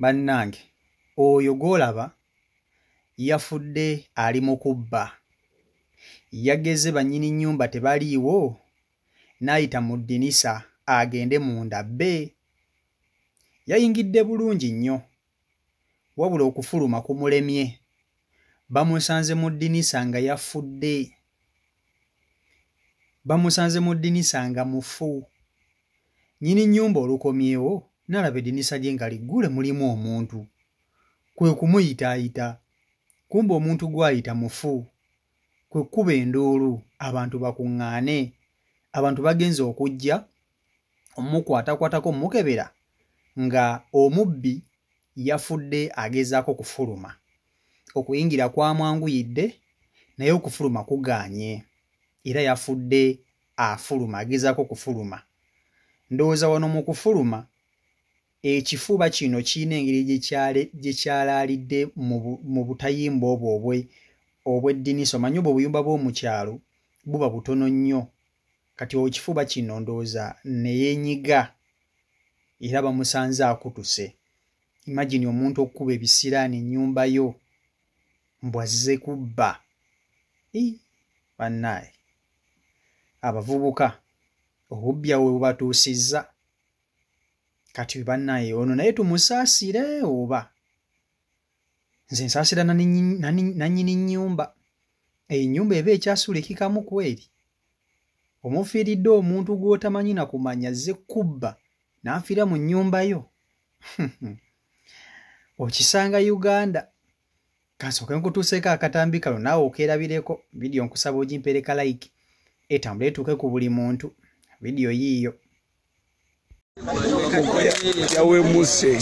Bannange, oyo gw'olaba yafudde ali mu kubba. Yageze bannyini nnyumba tebaliiwo, n'ayita mu ddinisa agende munda bbe. Yayingidde bulungi nnyo, wabula okufuluma kumulemye. Bamusanze mu ddinisa nga yafudde. Bamusanze mu ddinisa nga mufu. Nnyini nnyumba olukomyewo n'alaba eddinisa lye nga liggule mulimu omuntu. Kwe kumuyitaayita. Kumbe omuntu gw'ayita mufu. Kwe kkuba enduulu abantu bakuŋŋaane. Abantu bagenze okujja omukwatakwatako omukebera nga omubbi yafudde agezaako kufuluma. Okuyingira kwamwanguyidde naye okufuluma kugaanye. Era yafudde afuluma agezaako kufuluma. Ndowooza wano mu kufuluma ekifuba kino kirina engeri gye kyalaalidde mu butayimbwa obwo obw'eddinisa. Omanyi obwo obuyumba bw'omu kyalo buba butono nnyo. Kati ekifuba kino ndowooza ne yeenyiga era bamusanze akutuse. Imagine omuntu okukuba ebisiraani ennyumba yo mbu azze kubba. Bannaaye, abavubuka obubbi awo we bubatuusizza. Kati bannaaye ono naye tumusaasire oba? Nze nsaasira nannyini nnyumba. Ennyumba eba ekyasuulikikamu kweri. Omufiiridde omuntu gw'otamanyi na kumanya azze kubba n'afiira mu nnyumba yo. Okisanga Uganda. Kansooke nkutuuseeko akatambi kano naawe okeerabireko. Vidiyo nkusaba ogimpeereka like etambule etuuke ku buli muntu. Vidiyo yiiyo. Yawemuse.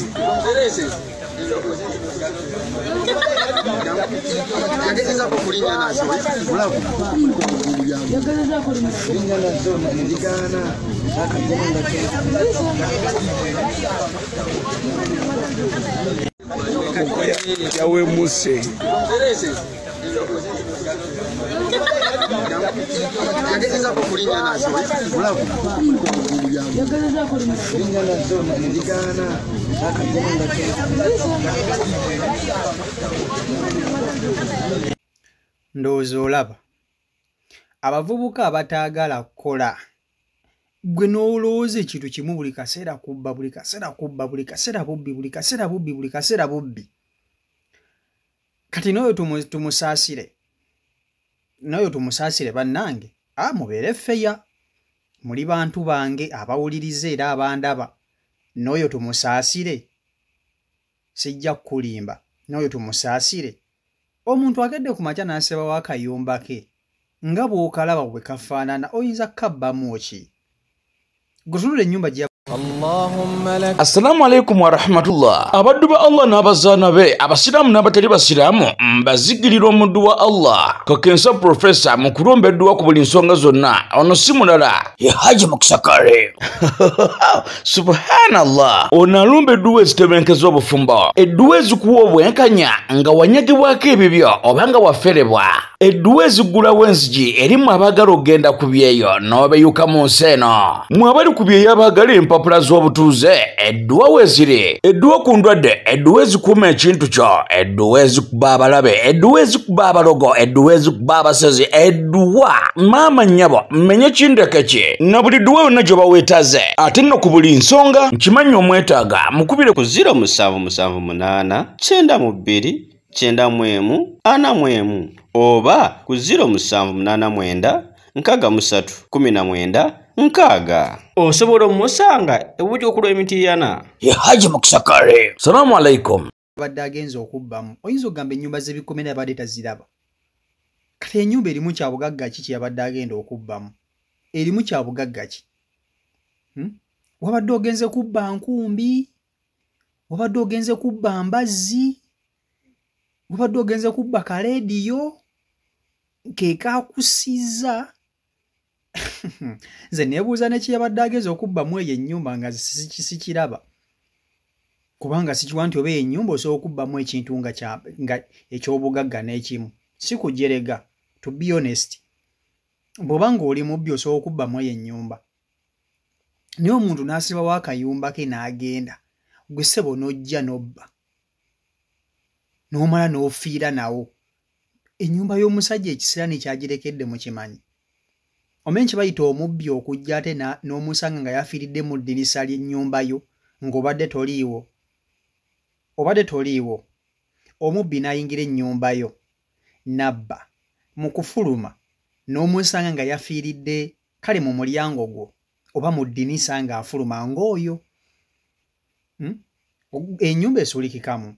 Yawemuse. Ndowooza olaba abavubuka abataagala kukola gwe n'olowooza ekintu kimu buli kaseera kubba, buli kaseera kubba, buli kaseera bubbi, buli kaseera bubbi, buli kaseera bubbi. Kati n'oyo tumusaasire. N'oyo tumusaasire bannange. Mubeere ffeya. Muli bantu bange abawuliriza era abandaba. N'oyo tumusaasire. Sijja kukulimba. N'oyo tumusaasire. Omuntu akedde ku makya n'asebawo akayumba ke nga bw'okalaba bwe kafaanana oyinza kukabbamu ki? Gwe ennyumba gye. Assalamu alaikum wa rahmatullah. Abaddu ba Allah n'abazaana be, abasiraamu n'abatali basiraamu, mbazigirira omuddu wa Allah. Kakensa Profesa mu kulomba edduwa ku buli nsonga zonna. Ono si mulala, ye Haji Mukisakare. Subhanallah. Ono alumba edduwa ezitebenkeza obufumbo, edduwa ezikuwa obwenkanya nga wanyagibwako ebibyo oba nga waferebwa, edduwa eziggulawo enzigi erimu abaagala okugenda ku byeyo n'obeyuka mu nsi eno. Mwe abali ku byeyo abaagala empapula z'obutuuze, edduwa weeziri, edduwa ku ndwadde, edduwa ezikuuma ekintu kyo, edduwa ezikuba abalabe, edduwa ezikuba abalogo, edduwa ezikuba abasezi, edduwa maama nnyabo mmenye kindeke ki na buli dduwa yonna gy'oba weetaaze. Ate nno ku buli nsonga nkimanyi omwetaaga, mukubire ku 0778 92 91 41 oba ku 0789 63 19 60. Osobola omusanga ebujja okulwa emitiyana. Ye Haji Mukisakare. Salamu alaikum. Abadde agenze okubbamu. Oyinza okugamba ennyumba z'ebikomera abadde taziraba. Kati ennyumba erimu kyabugagga ki kye yabadde agenda okubbamu? Erimu kyabugagga ki? Wabadde ogenze kubba nkumbi? Wabadde ogenze kubba mbazzi? Wabadde ogenze kubba kaleediyo? Ke kaakusizza? Nze neebuuza ne kye yabadde agenze okubbamu eyo ennyumba nga sikiraba. Kubanga sikiwa nti oba ennyumba osobola okubbamu ekintu nga eky'obugagga n'ekimu. Si kujerega, to be honest. Bw'oba ng'oli mubbi osobola okubbamu eyo ennyumba. Naye omuntu n'asibawo akayumba ke n'agenda. Gwe ssebo n'ojja n'obba n'omala n'ofiira nawo. Ennyumba y'omusajja ekisiraani kyagirekedde mukimanyi. Omanyi kye bayita omubbi okujja ate n'omusanga nga yafiiridde mu ddirisa ly'ennyumba yo ng'obadde toliiwo. Obadde toliiwo. Omubbi n'ayingira ennyumba yo n'abba. Mu kufuluma n'omusanga nga yafiiridde kale mu mulyango gwo oba mu ddinisa ng'afuluma ng'oyo. Ennyumba esuulikikamu.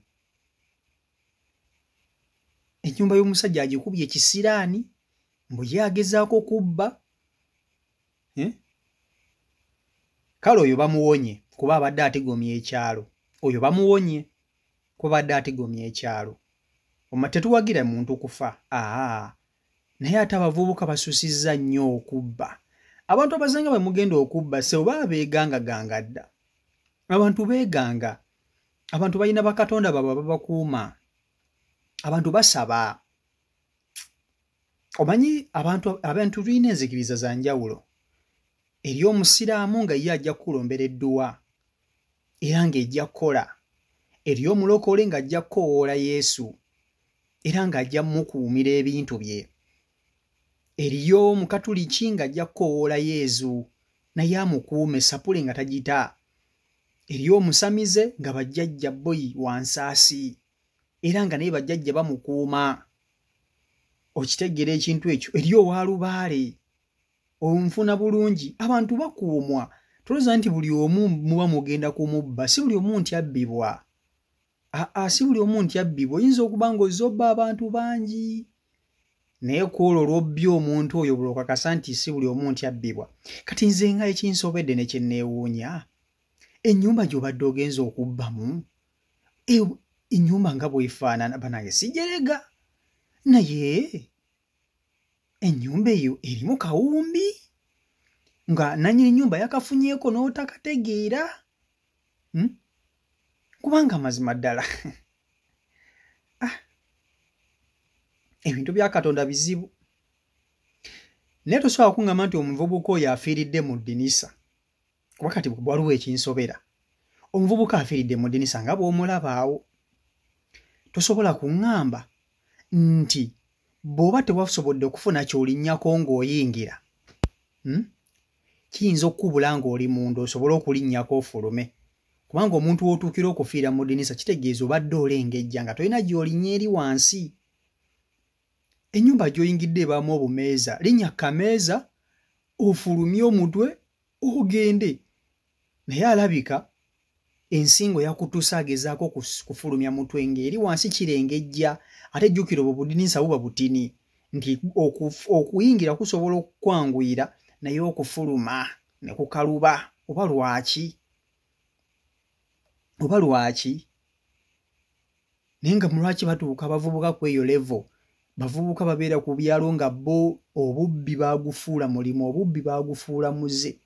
Ennyumba y'omusajja agikubye ekisiraani mbu ye agezaako kubba. Kale oyo bamuwonye kuba abadde atigomya ekyalo. Oyo bamuwonye kuba abadde atigomya ekyalo. Tetuwagira muntu kufa. Naye ate abavubuka basusizza nnyo okubba. Abantu abasinga bwe mugenda okubba se oba beegangaganga dda. Abantu beeganga. Abantu balina bakatonda baabwe ababakuuma. Abantu basaba. Omanyi abantu tulina enzikiriza za njawulo. Eri omusiraamu nga ye ajja kukulombera edduwa era ng'ejja kukola. Eri omulokole ng'ajja kukoowoola Yesu era ng'ajja mmukuumira ebintu bye. Eriyo omukatuliki ng'ajja kukoowoola Yesu naye amukuume sapule nga tagita. Eriyo omusamize nga bajjajja boyi wansaasi era nga naye bajjajja bamukuuma. Okitegeera ekintu ekyo. Eriyo owalubaale onfuna bulungi. Abantu bakuumwa. Tolowooza nti buli omu muba mugenda kumubba. Si buli omu nti abbibwa. Si buli omu nti abbibwa. Oyinza okuba ng'ozze obba abantu bangi, naye ku olwo lw'obbye omuntu oyo lw'okakasa nti si buli omu nti abbibwa. Kati nze nga ekinsobedde ne kye neewuunya, ennyumba gy'obadde ogenza okubbamu, ennyumba nga bw'efaanana, bannange sijerega, naye ennyumba eyo erimu kawumbi nga nannyini nnyumba yakafunyeeko n'otakategeera. Kubanga mazima ddala ebintu bya Katonda bizibu. Naye tosobola kuŋŋamba nti omuvubuka oyo afiiridde mu ddinisa, kuba kati waliwo ekinsobera. Omuvubuka afiiridde mu ddinisa nga bw'omulaba awo. Tosobola kuŋŋamba nti bw'oba tewasobodde okufuna ky'olinnyako ng'oyingira, kiyinza okukubula ng'oli munda osobole okulinnyako ofulume. Kubanga omuntu w'otuukira okufiira mu ddinisa kitegeeza obadde olengejja nga tolina gy'olinnya eri wansi. Ennyumba gy'oyingidde ebaamu obumeeza, linnya kameeza ofulumye omutwe ogende. Naye alabika ensingo yakutuusa agezaako kufulumya mutwe ng'eri wansi kirengejja. Ate jjukira obwo budinisa buba butini nti okuyingira kusobola okukwanguyira naye okufuluma ne kukaluba. Oba lwaki? Oba lwaki? Naye nga mulwaki batuuka abavubuka ku eyo level? Bavubuka babeera ku byalo nga bo obubbi baagufuula mulimu, obubbi baagufuula muze.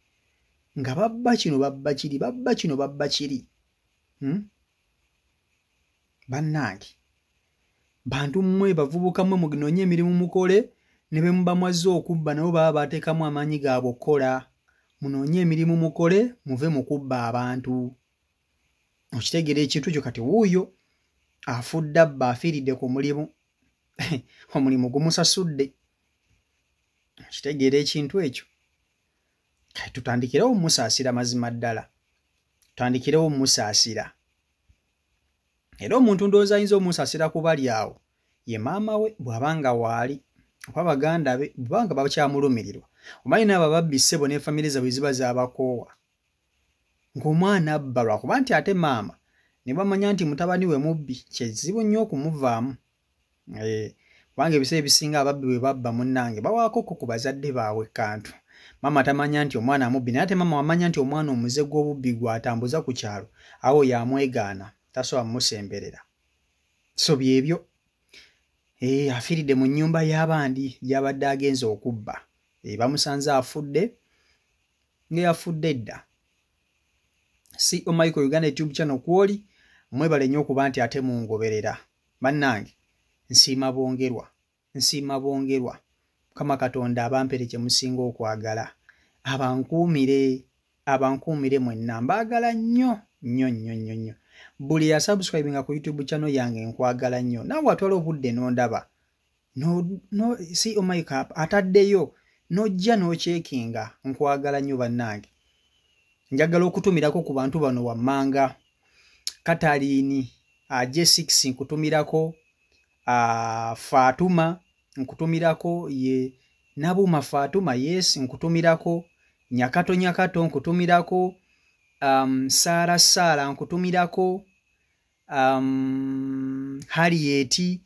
Nga babba kino babba kiri, babba kino babba kiri. Bannange, bantu mmwe bavubuka mmwe munoonye emirimu mukole, ne be muba mwazze okubba nabo baba baateekamu amaanyi gaabwe okukola. Munoonye emirimu mukole, muve mu kubba abantu. Okitegeera ekintu ekyo? Kati wuuyo afudde abba, afiiridde ku mulimu. Omulimu gumusasudde. Okitegeera ekintu ekyo? Kati tutandikirewo mmusaasira mazima ddala. Tutandikirewo mmusaasira. Era omuntu ndowooza ayinza omusaasira ku bali awo ye maama we bw'aba nga waali, oba baganda be bw'aba nga bakyamulumirirwa. Omanyi n'abo ababbi ssebo ne famire zaabwe ziba zaabakoowa. Ng'omwana abba lwakuba nti ate maama ne bamanya nti mutabani we mubbi, kizibu nnyo okumuvaamu. Kubanga ebiseera ebisinga ababbi bwe babba munnange bawaakoko ku bazadde baabwe kantu. Maama tamanya nti omwana mubbi, naye ate maama wamanya nti omwana omuze gw'obubbi gw'atambuza ku kyalo, awo yamwegaana, tasobola mmusemberera. So byebyo. Afiiridde mu nnyumba y'abandi gy'abadde agenze okubba. Bamusanze afudde ng'eyafudde dda. CEO Michael Uganda YouTube channel kwoli, mwebale nnyo okuba nti ate mungoberera. Bannange, nsiima bongerwa, nsiima bongerwa. Mukama Katonda abampere kye musinga okwagala. Abankuumire, abankuumire mwenna. Mbaagala nnyo. nnyo nnyo nnyo nnyo. Buli yasubscribinga ku YouTube channel yange nkwagala nnyo. Naawe atwala obudde n'ondaba, no, si omaikap ataddeyo n'ojja n'okyekinga, nkwagala nnyo bannange. Njagala okutumirako ku bantu bano wammanga. Kataliini J6 nkutumirako, Fatuma nkutumirako, ye Nabuma Fatuma, yes, nkutumirako, Nyakato Nyakato nkutumirako, Sara Sara nkutumirako, Harriet,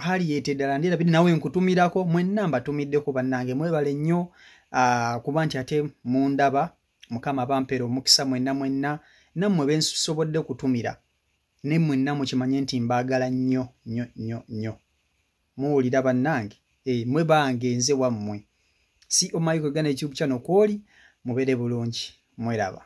Harriet ddala ndirabiri nawe nkutumirako. Mwenna mbatumiddeko bannange, mwebale nnyo kuba nti ate mundaba. Mukama bampeera omukisa mwenna mwenna, nammwe bensobodde kutumira ne mwenna mukimanye nti mbaagala nnyo nnyo nnyo nnyo. Muwulira bannange, mwe bange, nze wammwe. Si Michael Uganda YouTube channel kwoli, mubeere bulungi, mweraba.